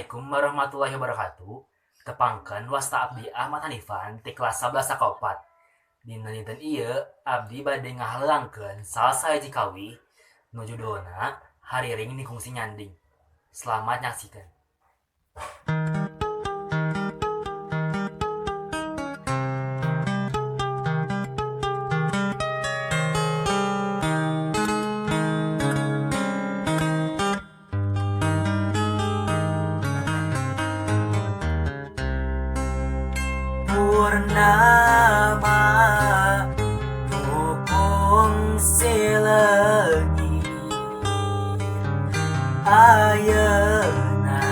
Assalamualaikum warahmatullahi wabarakatuh. Tepangkeun wasta abdi Ahmad Hanifan ti kelas 11 sakopat. Dina dinten ieu abdi bade ngahaleuangkeun salah sahiji kawih nu judulna Hariring Ni Kungsi Nyanding. Selamat nyaksikeun. Purnama nu kungsi leungit ayeuna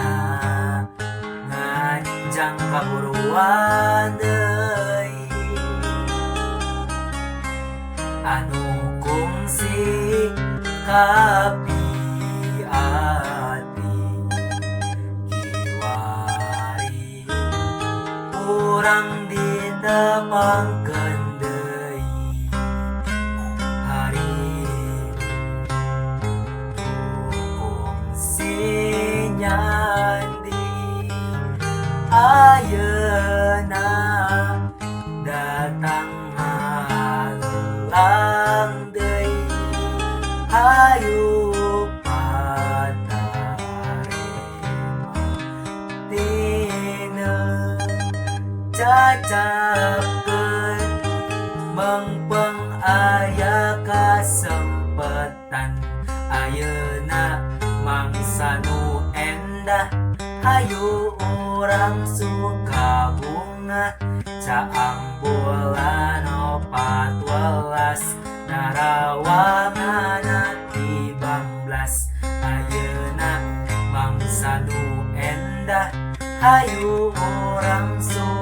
nganjang kaburuan deui anu kungsi kapi ati kiwari urang ditepangkeun deui hari kungsi nyanding ayeuna datang ngahalang deui hayu patarema tineung cacapkeun mengpeng aya kasempetan ayeuna mangsa nu endah hayu urang suka bunga caang bulan 14 narawanganna tibamblas ayeuna mangsa nu endah hayu urang suka